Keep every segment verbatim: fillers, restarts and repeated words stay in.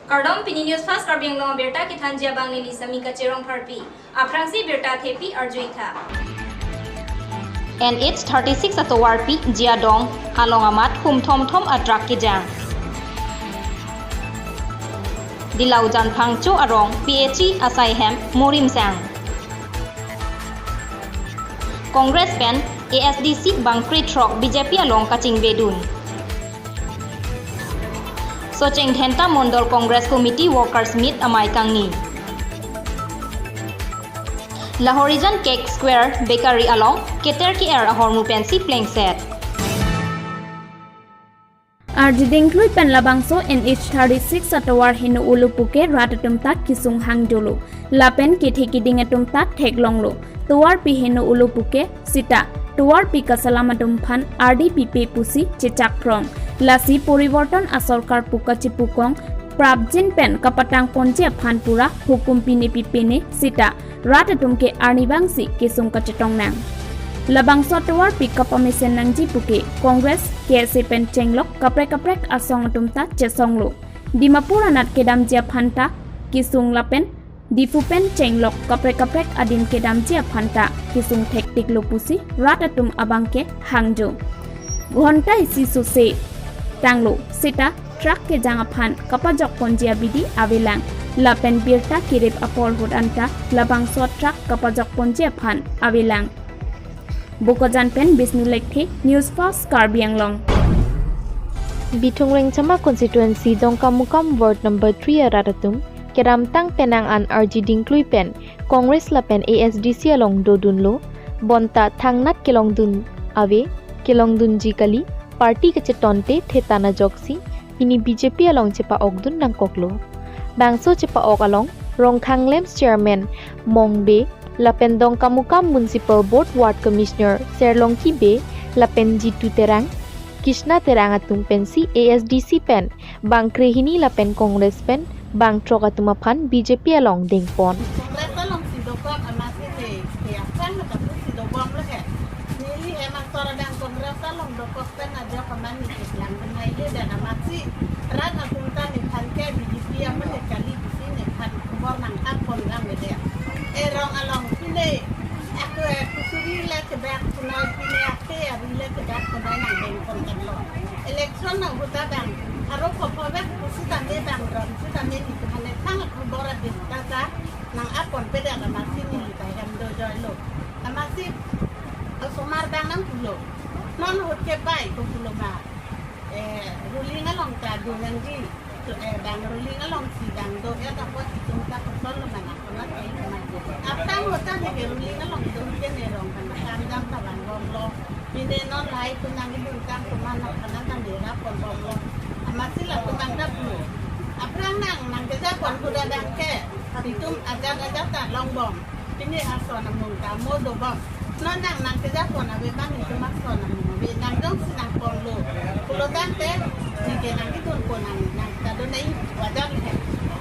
Kardom, pini News Fast Karbi Anglong abirta kethanji abang neli Samika Cherongpharpi. Aphrangsi birta thepi arjuitha. N H thirty-six atovarpi Jiadong halong amat hum thomthom a truck kejang. Dilau Janphang cho arong P H E asai hem murim sang. Congress pen A S D C bang krethrok B J P along kachingvedun. Socheng Dhenta Mondol Congress Committee Workers Meet amei kangni. Lahorijan Cake Square Bakery along keter ke-er ahormu pensi plengset. Arjiding klui pen labangso N H thirty-six atovar heno olo puke rat atum ta kesung hangdolo. Lapen kethe keding atum ta theklonglo. Tovarpi heno olo puke seta tovarpi kasalam atum aphan ardi pipe pusi chechak phrong. Lasi poriborton asorkar pu kachipukong prapjin pen kapatang ponji aphan pura hukum pine pipene seta rat atum ke arnivangsi kesung kachetong nang. Labangso atovarpi kapamesen nangji puke Congress, K S A pen chenglok kaprek kaprek asong atum ta chesonglo. Dimapur anat kedamji aphan ta kesung lapen Diphu pen chenglok kaprek kaprek adim kedamji aphan ta kesung thektiklo pusi rat atum abang ke hangjo. Ghonta isi sose tanglo seta truck kejang aphan kapajok ponji abidi avelang. Lapen birta kirip apor ahut anta labangso truck kapajok ponji aphan avelang. Bokajan pen Bisnu Lekthe, News Fast Karbi Anglong. Bithung Rengchama constituency Dongkamukam ward number three arat atum kedamtang penang an arjiding klui pen Congress lapen A S D C along dodunlo, bonta thangnat kelongdun ave, kelongdunji kali, party kachetonte thetan ajoksi pini B J P along chepa-okdun nangkoklo. Bangso chepa-ok along Rongkhang LAMPS chairman Mong Bey lapen Dongkamukam Municipal Board Ward Commissioner Serlongki Bey lapen Jitu Terang, Krishna Terang atum pensi A S D C pen bang krehini lapen Congress pen bang throk atum aphan B J P along dengpon. Congress alongsi dokok amatsi te, te aphrang na kapusi dobomlo he. Neli hem asor adang Congress along dokok pen ajok amat neli keklang benai le dan amatsi rat atum ta nephan ke B J P amat le kali pusi nephan khobor nangthan pon rang le dia. Erong along pine, aku, eh, kusuri le kedak kunoi pine ate ari le kedak kunoi nangdengpon kan lo. Election na huta dang, aro kopo bek pusi tame dang ron, pusi tame di tumane thang khobor abirta ta nang-apon pedak amatsi neli ta hem dojoilo. Amatsi osomar dang nangpulo. Non ahut ke bai ko pulo ma. Eh, ruling along ta do nangji. To, eh, bang ruling alongsi bang do ya ta pot itum ta kosonlo mana kona ta itum. Aphrang ahut ta ne ke ruling along do ke ne rong kana kam dam ta bang bomlo. Pine non lahai tum nangkedun tang tum mana kana ta ne rapon bomlo. Amatsi latum nangdaplo. Aphrang nang nangkejakpon kuda dang ke. Itum ajat ajat ta longbom. Pini ason amung ta mo dobom. Non nang nangkejakpon ave bang itum ason amung ave nang jongsi nangponlo. Pulo tangte, neke nangkedunpon nang, nang ta do nai wajar he.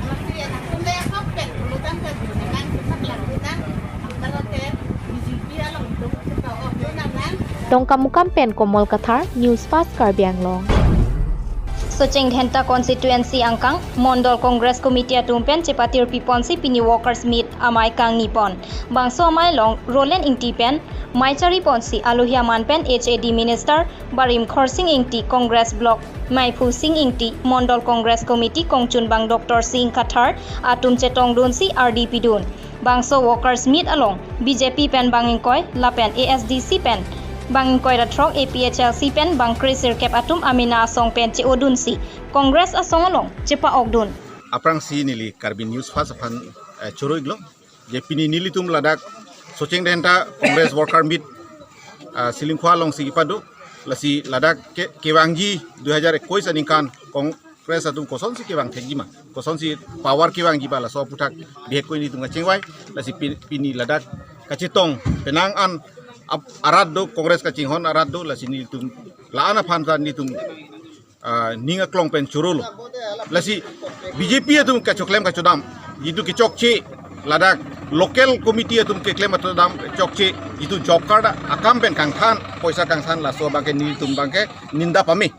Amatsi nangtum le hok pen pulo tangte do nang nang kesak lang nang. Angkara ke B J P along itum ta ok do nang nang. Dongkamukam pen Komol Kathar, News Fast Karbi Anglong. Socheng Dhenta constituency angkang Mondol Congress Committee atum pen chepatirpi ponsi pini workers meet amei kangnipon. Bangso amei along Roland Ingti pen mei chariponsi alohi aman pen H A D Minister Barim Khorsing Ingti, Congress Block Meiphu Sing Ingti, Mondol Congress Committee kongchunbang Doctor Sing Kathar atum chetongdunsi ardi pidun. Bangso workers meet along B J P pen bang ingkoi lapen A S D C pen bang ingkoi ra throk, A P H L C pen bang kre sirkep atum amena asong pen che-odunsi Congress asong along chepa-okdun. Aphrangsi neli Karbi News Fast aphan, eh, choro-iklo. Je pini nelitum ladak Socheng Dhenta Congress Worker Meet, ah, Silingkhua alongsi kepado. Lasi ladak ke, kevangji dui hajar ekkuis aningkan Congress atum kosonsi kevang thekji ma, kosonsi power kevangji ba laso aphuthak bihek ko nelitum kachingvai. Lasi pi-, pini ladak kachetong penang an ap-, arat do, Congress kachinghon arat do, lasi nelitum la-an aphan ta nelitum ah, ning aklong pen chorolo. Lasi B J P atum kachoklem kachodam, jitu kechokche, Ladak local committee atum keklem atum dam chokche, jitu job card akam pen kangthan, poisa kangthan, laso abangke nelitum abangke ninda pame.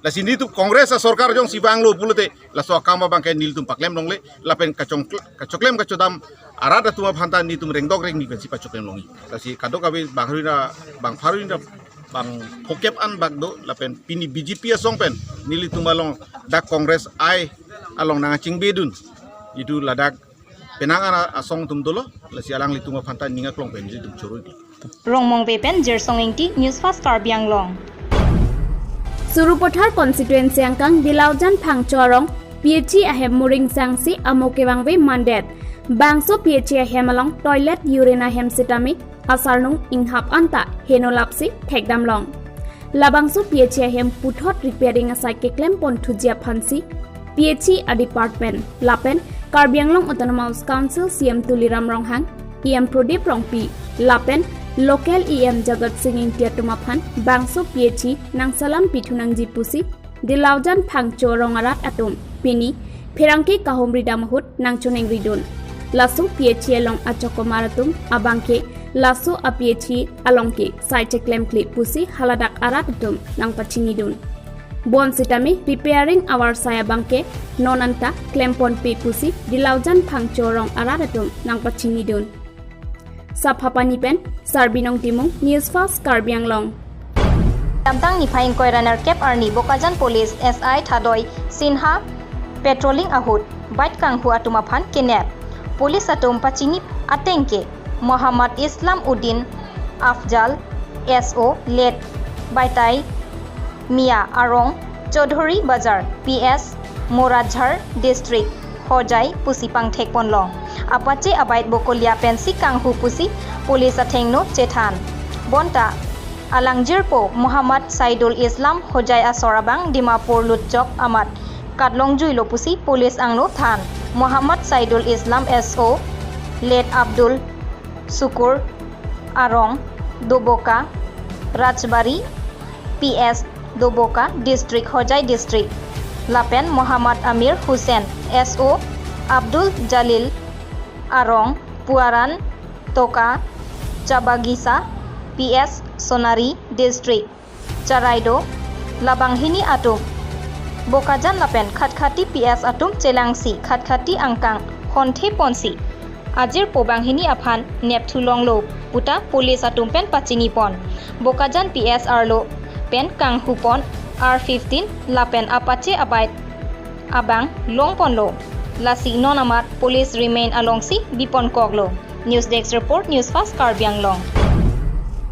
Lasi nelitum Congress asorkar jongsi vanglo pulote laso akam abangke nelitum paklem longle, lapen kachong, kachoklem kachodam arat atum aphanta nelitum rengdok rengni pensi pachoklem longji. Lasi kadokave bang pharui ra, bang pharui ra, bang phokep an bak do, lapen pini B J P asong pen nelitum along dak Congress ai along nangchingbe dun. Jitu ladak penang ana asong atum dolo, lasi alanglitum aphanta ning aklong pen nelitum choroi. Rongmongve pen Jersong Ingti, News Fast Karbi Anglong. Sarupathar constituency angkang Dilaujan Phangcho arong P H E ahem muring sangsi amo kevangve mandet. Bangso P H E ahem along toilet, urine ahem sitame asarnung inghap anta heno lapsi thekdam long. Labangso P H E ahem puthot repairing asai keklem pon thuji aphansi P H E a department lapen Karbi Anglong Autonomous Council C E M Tuliram Ronghang, E M Pradip Rongpi lapen local E M Jagat Sing Ingti atum aphan bangso P H E nangsalam pithu nangji pusi Dilaujan Phangcho arong arat atum pini pherangke kahumri dam ahut nangchoningri dun. Laso P H E along achokomar atum abangke laso a P H E along ke sai cheklemkle pusi haladak arat atum nangpachini dun. Bonsitame repairing avarsai abangke non anta klem ponpe pusi Dilaujan Phangcho arong arat atum nangpachini dun. Saphapani pen Sarbinong Timung, News Fast Karbi Anglong. Damtang niphai ingkoi ra nerkep arni Bokajan Police S I Thadoi Sinha patrolling ahut bike kanghu atum aphan kenep. Police atum pachini atengke Muhammad Islam Uddin Afzal S O late Baitai Mia arong Chaudhuri Bazar P S Morazhar District Hojai pusi pangthek ponlong. Apache abike bokolia pensi kanghu pusi police athengno chethan. Bonta alangjirpo Muhammad Saidul Islam Hojai asor abang Dimapur lutchok amat katlongjuilo pusi police angno than. Muhammad Saidul Islam S O late Abdul Sukur arong Doboka Rajbari P S Doboka District Hojai District lapen Muhammad Amir Hussain S O Abdul Jalil arong Puaran Toka Chabagisa P S Sonari District Charaideo labang hini atum Bokajan lapen Khatkhati P S atum chelangsi Khatkhati angkang honthe ponsi ajirpo banghini aphan nepthu longlo puta police atum pen pachini pon. Bokajan P S arlo pen kanghu pon R fifteen lapen apache abike abang long ponlo. Lasi non amat police remand alongsi bi ponkoklo. News Desk Report, News Fast Karbi Anglong.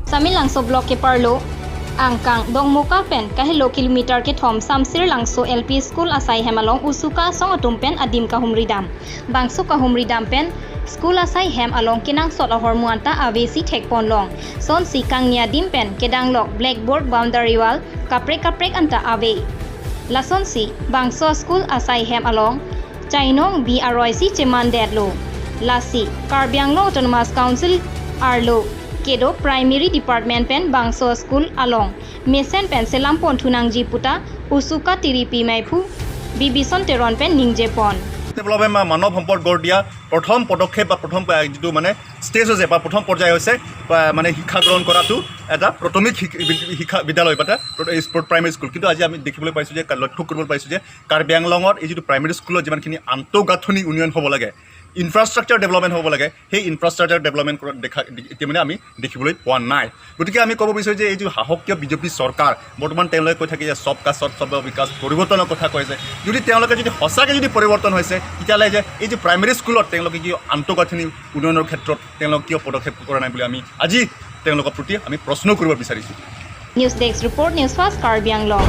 Samelangso Block keparlo angkang Dongmukak pen kahelo kilometer kethom Samsir Langso L P School asai hem along usuka asong atum pen adim kahumri dam. Bangso kahumri dam pen school asai hem along kenangsot ahormu anta avesi thek ponlong. Sonsi kangni adim pen kedanglok blackboard, boundary wall kaprek kaprek anta ave. Lasonsi bangso school asai hem along chainong bi aroisi chemandetlo. Lasi Karbi Anglong Autonomous Council arlo kedo Primary Department pen bangso school along mesen pen selam ponthu nangji puta usuka tiripi maiphu Bibison Teron pen ningje pon. Development বা মানৱ সম্পদ গঢ় দিয়া প্ৰথম পদক্ষেপ বা প্ৰথম, আহ, যিটো মানে ষ্টেজ হৈছে বা প্ৰথম পৰ্যায় হৈছে, বা মানে শিক্ষা গ্ৰহণ কৰাটো এটা প্ৰাথমিক শিক-, শিক্ষা বিদ্যালয় বা এটা প্ৰ-, এই স্পৰ্ট প্ৰাইমেৰী স্কুল। কিন্তু আজি আমি দেখিবলৈ পাইছোঁ যে, লক্ষ্য কৰিবলৈ পাইছোঁ যে কাৰ্বি আংলঙৰ এই যিটো প্ৰাইমেৰী স্কুলত যিমানখিনি আন্তঃগাঁথনি উন্নয়ন হ'ব লাগে, ইনফ্ৰাষ্ট্ৰাকচাৰ ডেভেলপমেণ্ট হ'ব লাগে, সেই ইনফ্ৰাষ্ট্ৰাকচাৰ ডেভেলপমেণ্ট কৰা দেখা, এতিয়া মানে আমি দেখিবলৈ পোৱা নাই। গতিকে আমি ক'ব বিচাৰোঁ যে এই যি শাসকীয় বিজেপি চৰকাৰ, বৰ্তমান তেওঁলোকে কৈ থাকে যে সবকা সাথ সবকা বিকাশ, পৰিৱৰ্তনৰ কথা কৈছে। যদি তেওঁলোকে যদি সঁচাকৈ যদি পৰিৱৰ্তন হৈছে, তেতিয়াহ'লে যে এই যে প্ৰাইমেৰী স্কুলত তেওঁলোকে কি আন্তঃগাঁথনি উন্নয়নৰ ক্ষেত্ৰত তেওঁলোকে কিয় পদক্ষেপ কৰা নাই বুলি আমি আজি তেওঁলোকৰ প্ৰতি আমি প্ৰশ্ন কৰিব বিচাৰিছোঁ। News Desk Report, News Fast Karbi Anglong.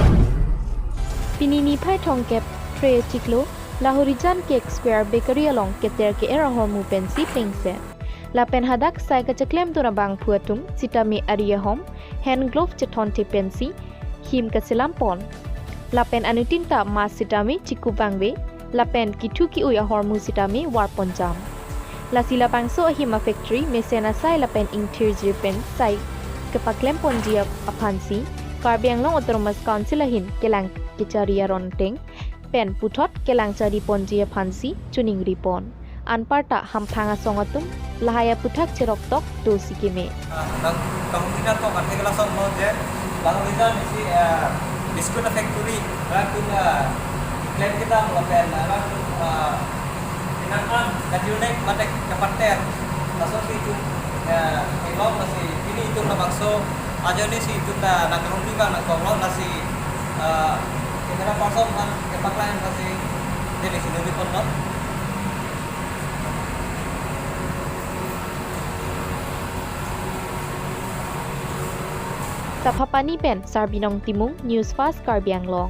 Pini niphai thomkep thre chiklo Lahorijan Cake Square Bakery along keter ke-er ahormu pensi pengse. Lapen hadak sai kacheklemdun abangphu atum sitame ari ahom hand glove chethon the pensi him kaselam pon. Lapen anuttin ta mask sitame chikup vangve lapen kithu ki-ui ahormu sitame var pon jam. Lasi labangso ahim a-factory mesen asai lapen ingthir jir pen sai kepaklem ponji ap-, aphansi Karbi Anglong Autonomous Council ahin kelang kechari aron ateng pen puthot kelang chari ponji aphansi choningri pon. Anparta hamphang asong atum lahai aphuthak cheroktok dosi keme. Ah, nang kahumri nangkok ante kelasonlo je, bang reason isi, ah, biscuit factory, bang tum, ah, klem kedam lapen, ah, bang tum, ah, inang an kajirnek mate kapater, laso si tum, ah, ilong lasi pini itum labangso ajoine si itum ta nang kahumri bang nangkoklo lasi, ah, camera person an kepaklanglo lasi, jadi sini di pon lo. Saphapani pen Sarbinong Timung, News Fast Karbi Anglong.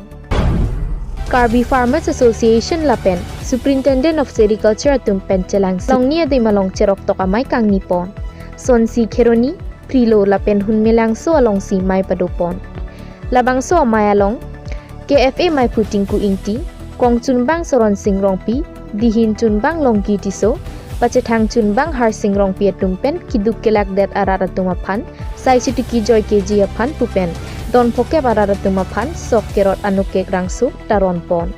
Karbi Farmers Association lapen Superintendent of Sericulture atum pen chelangsi longni adim along cheroktok amei kangni pon. Sonsi Kheroni, Phrilo lapen Hunmelangso alongsi mei padopon. Labangso amei along K F A meiphu Tinku Ingti, kongchunbang Soron Sing Rongpi, dihin chunbang Longki Tisso, pachethang chunbang Harsing Rongpi atum pen keduk kelakdet arat atum aphan, sai chitiki joike ji aphan pu pen don phokep arat atum aphan sok kerot anokek rangso taron pon.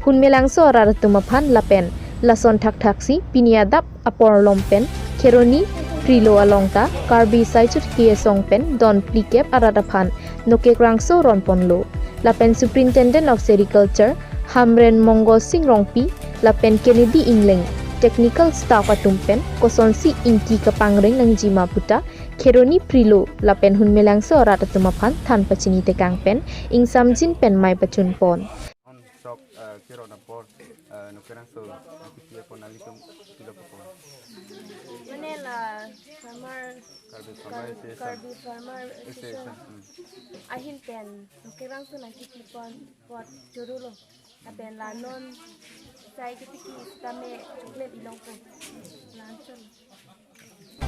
Hunmelangso arat atum aphan lapen lason thakthaksi pini adap apor lom pen Kheroni, Phrilo along ta Karbi sai chitiki asong pen don phlikep arat aphan nokek rangso ron ponlo. Lapen Superintendent of Sericulture Hamren Mongo Sing Rongpi lapen Kennedy Engleng, technical staff atum pen kosonsi ingki kapangreng nangjima puta Kheroni, Phrilo lapen Hunmelangso arat atum aphan than pachini tekang pen ingsamjin pen mei pachun pon. On sok, eh, kerot apor, eh, nokek rangso, eh, kiki apor nanglitum pilo apor. Mane la farmer, Karbi Farmer Kar-, Association. Karbi Farmer Association. Association, hmm. Ahin pen nokek rangso nangkipi pon apot chorolo. Lapen la non sai chitiki sitame choklem ilongpo. Lanchon.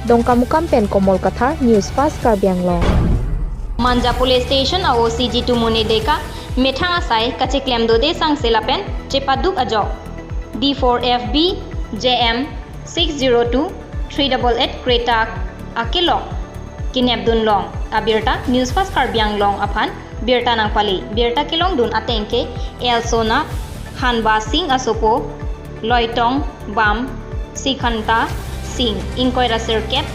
Dongkamukam pen Komol Kathar, News Fast Karbi Anglong. Manja Police Station a O C Jitumoni Deka methang asai kacheklem dode sangse lapen chepaduk ajok D four F B J M six zero two three double eight Creta akelok kenepdun long. Abirta News Fast Karbi Anglong aphan birta nangpale. Birta kelongdun ateng ke L Sona, Hanba Sing asopo, Loitong Bam, Sikhanta Sing, ingkoi ra sirkep,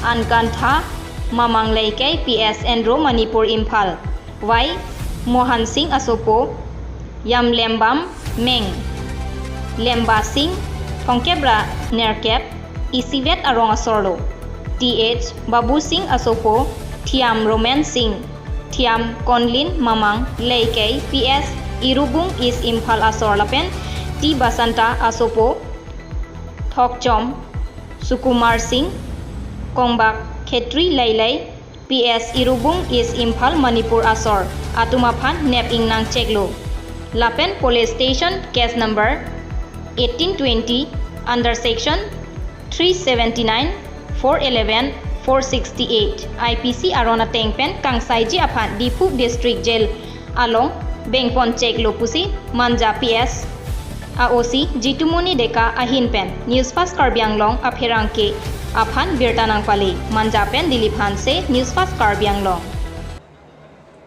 Ankantha Mamang Leikei, P S Enro, Manipur, Imphal. Wai Mohan Sing asopo, Yamlembam Meng, Lemba Sing, thomkep ra nerkep, isivet arong asorlo. T H Babu Sing asopo, Thiam Roman Sing, Thiam Konlin Mamang Leikei, P S Irubung East Imphal asor lapen T Basanta asopo, Thokchom Sukumar Sing, Kongbak Khetri Leilei, P S Irubung East Imphal, Manipur asor atum aphan nep ingnang cheklo. Lapen Police Station case number eighteen twenty under section three seventy-nine, four eleven, four sixty-eight I P C aron ateng pen kangsaiji aphan Diphu District Jail along bengpon cheklo pusi Manja P S a O C Jitumoni Deka ahin pen News Fast Karbi Anglong apherangke aphan birta nangpale. Manja pen Dilip Hanse, News Fast Karbi Anglong.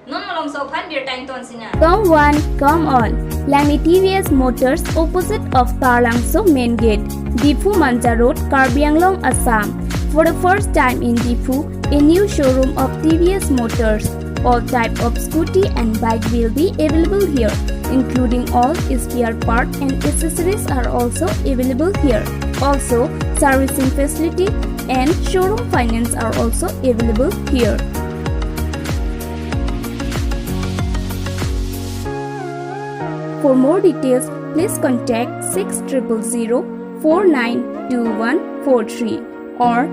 Non malomso aphan birta ington sinang. Come one, come all. Langni T V S Motors opposite of Taralangso main gate, Diphu Manja Road, Karbi Anglong, Assam. For the first time in Diphu, a new showroom of T V S Motors. All type of scooty and bike will be available here, including all spare part and accessories are also available here. Also, servicing facility and showroom finance are also available here. For more details, please contact six triple zero four nine two one four three or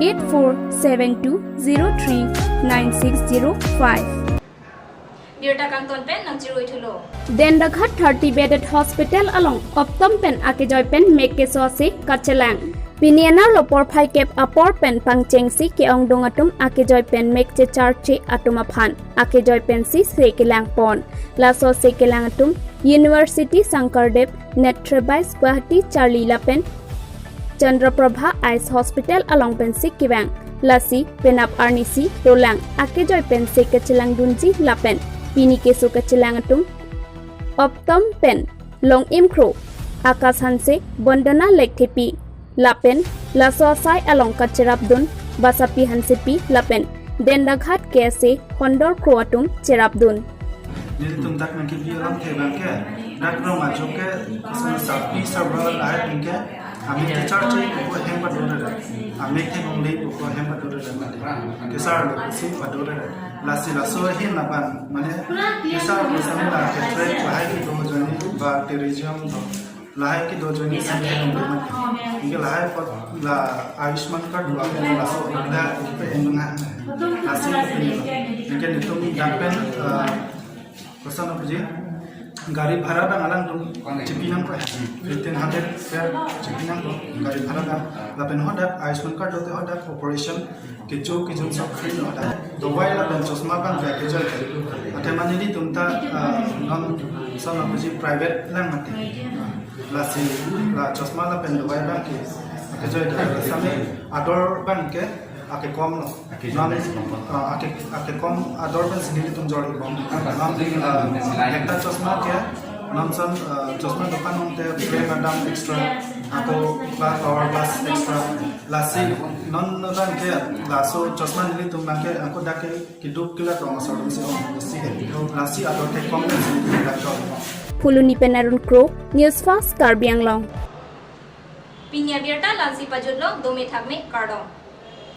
eight four seven two zero three nine six zero five. Birta kangton pen nangchirui thulo. Dendraghat thirty bedded hospital along optom pen akejoi pen mek keso ase kachelang. Pini anerlo porphai kep apor pen pangchengsi ke-ongdung atum akejoi pen mek checharche atum aphan akejoi pensi se kelang pon. Laso se kelang atum University Sankardev, Netrabais Guwahati charli lapen Chandraprabha Eyes Hospital along pensi kevang. Lasi penap arnisi dolang akejoi pen se kachelangdunji lapen pini keso kachelang atum optom pen long imkro Akash Hanse, Bondona Lekthepi, lapen laso asai along kacherapdun Basapi Hansepi lapen Dendaghat K S A Hondor Kro atum cherapdun. Nelitum dak nangkebi alamthe abangke, dak rong ajo ke, koson sarpi sarbura lahai atumke, amek kechar choi pupo hem padodere, amek theklongle pupo hem padodere mati, kesar lo si padodere. Lasi laso ahin abang, mane, kesar lo sami la hatred lahai kedo ajoine ba terrorism do. Lahai kedo ajoine si hem padodere mati. Anke lahai apot la Ayushman card do, anke laso suvidha pe endung ha. Lasi anke nelitum dak pen, eh, koson puji, gari bhara abang alangtum chipi nangpo. Fifteen hundred fare chipi nangpo gari bhara abang. Lapen hadak Ayushman card lote hadak operation kecho kejun sob free lo hadak. Dawai lapen chosma abangke kejoi. Athema nelitum ta, ah, non koson puji, private lang mati. Lasi la chosma lapen dawai abangke kejoi, sami ador abangke akekom lo. Akekom. Non, ah, ake, akekom ador pensi nelitum jorlo. Non, ah, ekta chosma ke, non son, ah, chosma dokan along te frame adang extra, ako ba power glass extra. Lasi non non abangke laso chosma nelitum abangke ako dak ke keduk kelak rong asor atumsi ong si he. Lasi ador kekom pensi nelitum dak jorlo. Phuloni pen Arun Kro, News Fast Karbi Anglong. Pini abirta la-ansi pajutlo, dome thakme, kardom.